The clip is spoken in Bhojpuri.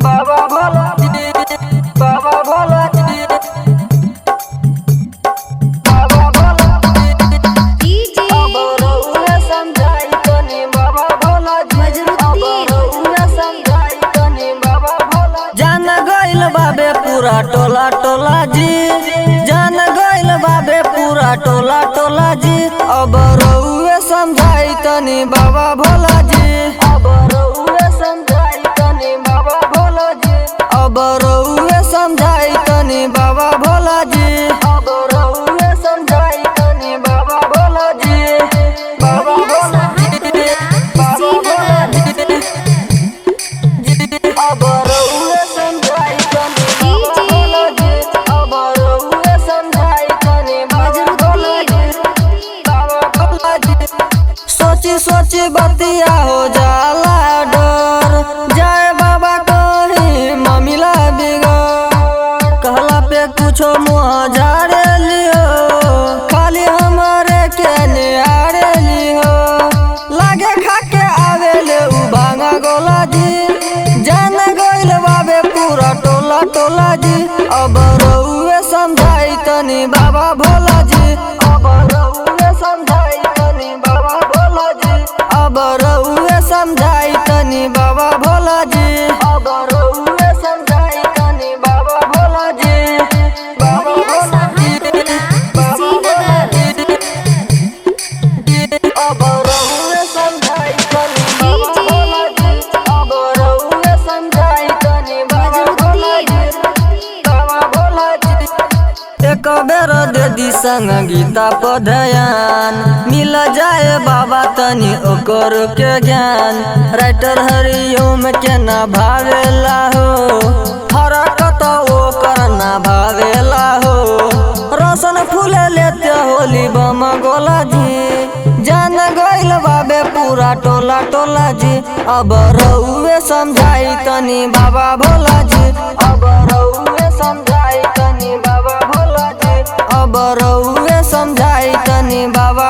बाबा भोला जी, बाबा भोला जी, बाबा भोला जी। डीजे अब रउआ समझाई तनी बाबा भोला जी, अब रउआ समझाई तनी बाबा भोला। जान गइल बाबे पूरा टोला टोला जी, जान गइल बाबे पूरा टोला टोला जी। अब रउआ समझाई तनी बाबा भोला जी, अब रउआ समझाई तनी बाबा भोला जी, अब रउआ समझाई तनी बाबा भोला जी, अब रउआ समझाई तनी बाबा भोला जी, बाबा भोला जी, बाबा भोला जी। अब रउआ समझाई तनी बाबा भोला जी, अब रउआ समझाई तनी बाबा भोला जी, बाबा भोला जी। सोची सोची बतिया हो जाला डर, जाए बाबा कहीं ममिला बिगड़। कहला पे कुछो मुँह झाड़े लियो, खाली हमारे के निहारे लियो। लागे खाके आवेले उ भांगा गोला जी, जान गइल बाबे पूरा टोला टोला जी। अब रउए समझाई तनी बाबा भोला जी, अब रउए समझाई तनी बाबा भोला जी, अब रउए समझाई तनी बाबा भोला जी, अब रउए समझाई तनी बाबा भोला जी, बाबा भोला जी, बाबा भोला जी। अब रउए समझाई तनी बाबा भोला जी, अब रउए समझाई तनी बाबा भोला जी, बाबा भोला जी। एक बेर दे दी संग गीता पर ध्यान, मिल जाए बाबा तनी ओकर के ज्ञान। राइटर हरिओम के ना भावेला हो, हरकत ओकर ना भावेला हो। रोशन फूल लेते होली बम गोला जी, जान गइल बाबे पूरा टोला टोला जी। अब रउए समझाई तनी बाबा भोला जी, अब रउए समझाई तनी बाबा भोला जी, अब रउए समझाई तनी बाबा।